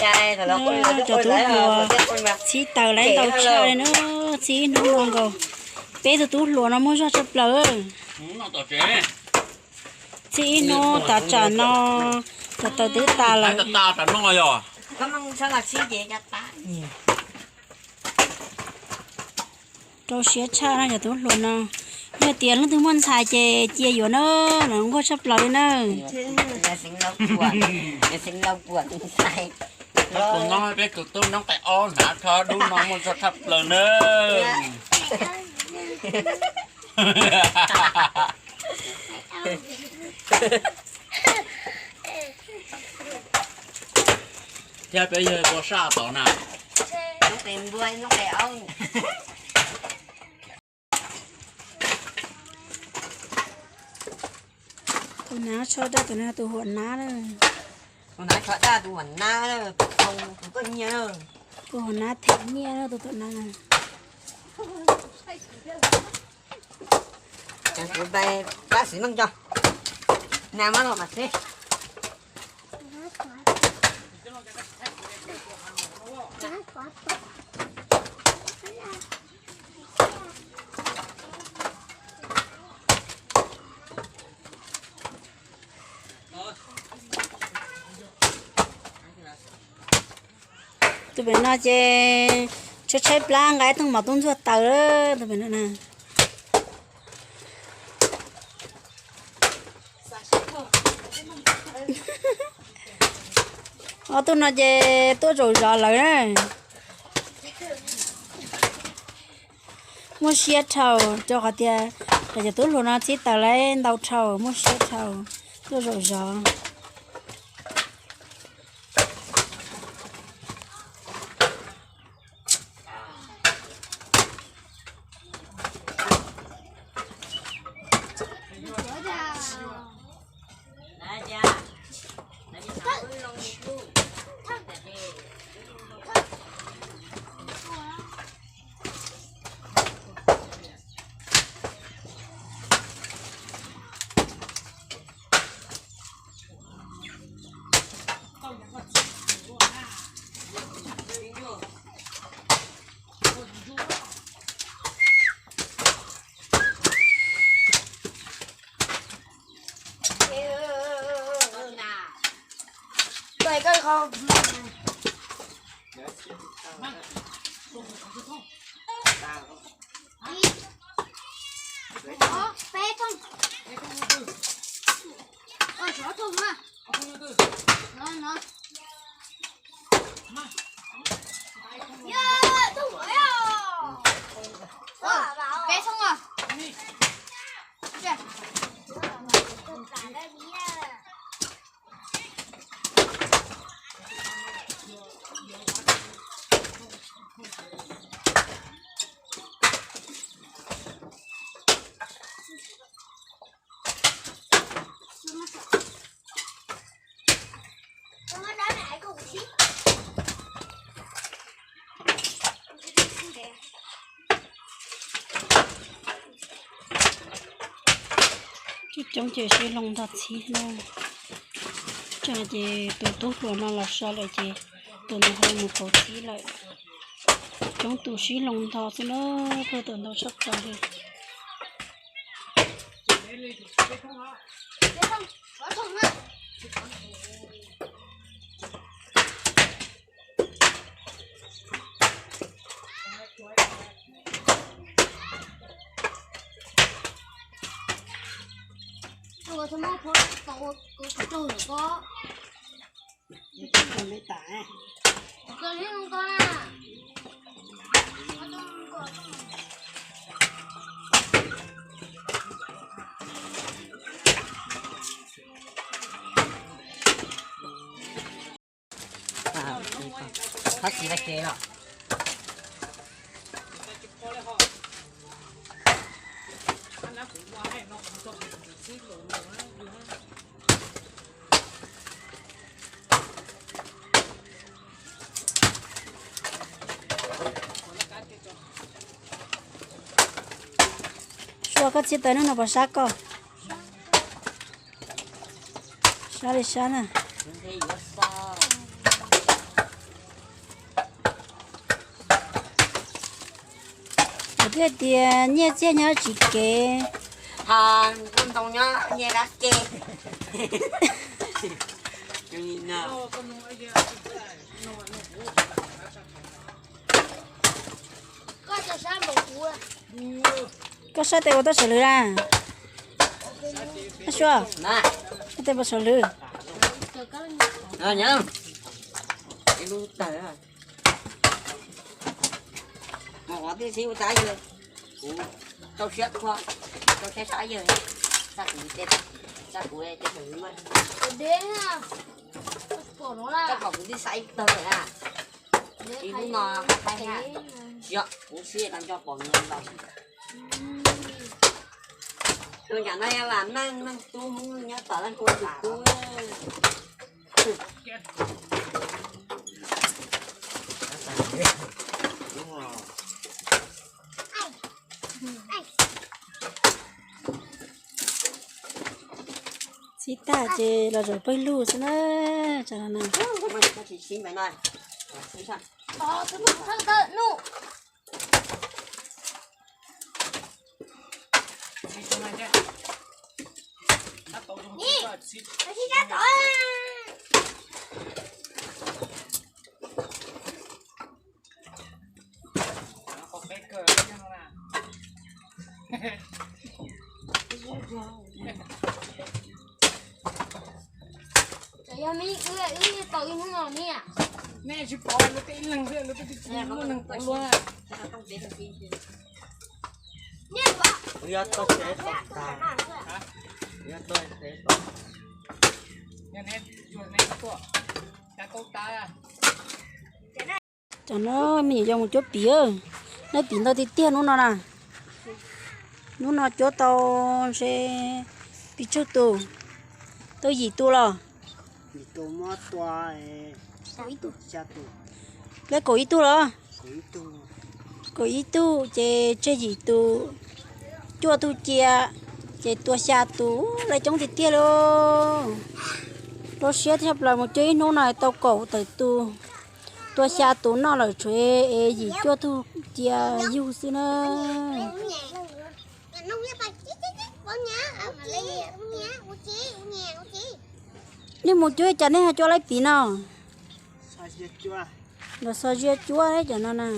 Cov tub hluas txhib taws lawv ntau tshaj li na, txhib ib hnub no nkaus. Peb tug tub hluas no muaj zog tshaj plaws. Txhib ib hnub tas tsam no, cov taws twb tas lawm. Rau siab tshaj no cov tub hluas no. Yog tias leej twg muaj ntxhais ces cia yuav na, los nquag tshaj plaws li na. Tus no peb tus tub noob qes ob hnav rho dub no muaj zog tshaj plaws na. Thiab peb yog tua saj tod na. Tus hnav tsho daj tus no tus huam nab na. Tus hnav tsho daj tus huam nab, tus huam nab them nyiaj na tus tom no. Pab xwm meej co, nas mab los mas xwb. Tus pem no ces tshaib tshaib plab nqa ib thooj mov tub ntxuag taws tus pem no na. Ob tug no ces tuaj zaum zov lawv na. Muaj siab dhau, rau qhov tias cov tub hluas no txhib taws lawv ntau dhau, muaj siab dhau, tuaj zaum zov. Peb thooj. Ua tsov thooj na. No no. Peb thooj os. Coob coob ces sib hloov ntog txhib na. Tsam ces tus tub hluas no los so lawm ces tus ntawd ho mus kauv txhib lawm. Coob tus sib hloov ntog xwb na, pawg tus ntau tshaj plaws li. Thab txiv laj ke los. Sua koj txhib taws neej no puas sab koj? Sab li sab na. Twb tias nyiaj txiag nyob tsis kev. Ho ntoo nyob nyiaj dab ke. Koj saib tes ua tau sawv lwm na. Sua, tes ua sawv lwm. Mus qhov twg xib ua tas yawg, kuv rau siab qhua, rau siab sab yawg, sab kuv, sab kuv ces kuv, koj pom kuv twb xav ib tawg lawm na. Ib hnub no hais na, yog kuv siab tau nco pom nws ntau. Tus nram no yog vam meej meej tub Hmoob nyob tom Leej Kuab tus tub. Txhib tag ces los zaum pawg lug xwb na. Tsam no na, yog me wb, wb tau ib hnub no ne. Nej tsis pom luag tej ib leeg xwb, luag tej ib leeg pom luag. Yog tau tsev tau tag, yog tau tsev tau. Cov no me nyuam yaus mus cuab pim, noj pim ntau tiag tiag hnub no na. Hnub no cuab tau ntshe pes tsawg tus, tau yim tus los? Lawv kaum ib tug los? Kaum ib tug ces tsawg yim tus, cuaj tug cia, ces tua xya tus, lawv coob tiag tiag li. Lub siab tshaj plaws mus cuab ib hnub no tau kaum tawm tus, tua xya tus noj lawm tshuav es yim cuaj tug cia yug xwb na. Nej mus cuab cas nej ho cuab laib pim no? Los xo ziab cuab cov no na.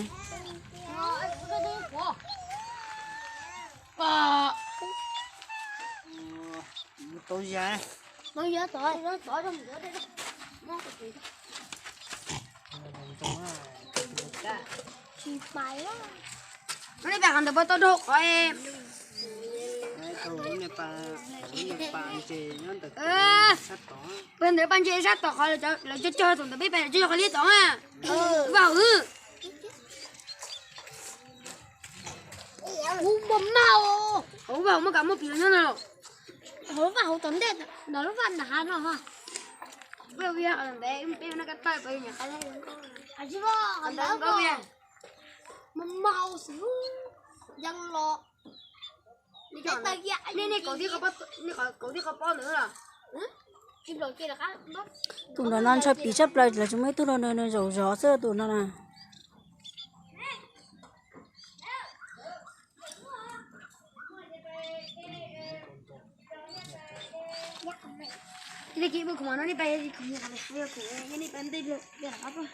Peb ntawd paj ntses sab tod qhov lawv cog cog thaum ntawd peb pais cog qhov liab tod. Vaj hauv, vaj hauv muaj kas muaj pim nyob no. Hauv vaj hauv tom ntej ntawm lub vaj nram hav no. Peb ua ntev peb noj kab tawj peb nyuam qab. Mas mau xwb, yeej los. Nej, nej kaum tib qho pob ntawd los? Tus nram no ntshaw pim tshaj plaws, lawv tsis muaj ib tug los, nws zaum zov xwb tus no na. Nej cia li pw kuv mam no, nej pais, nej pais ntej, peb rov qab tuaj.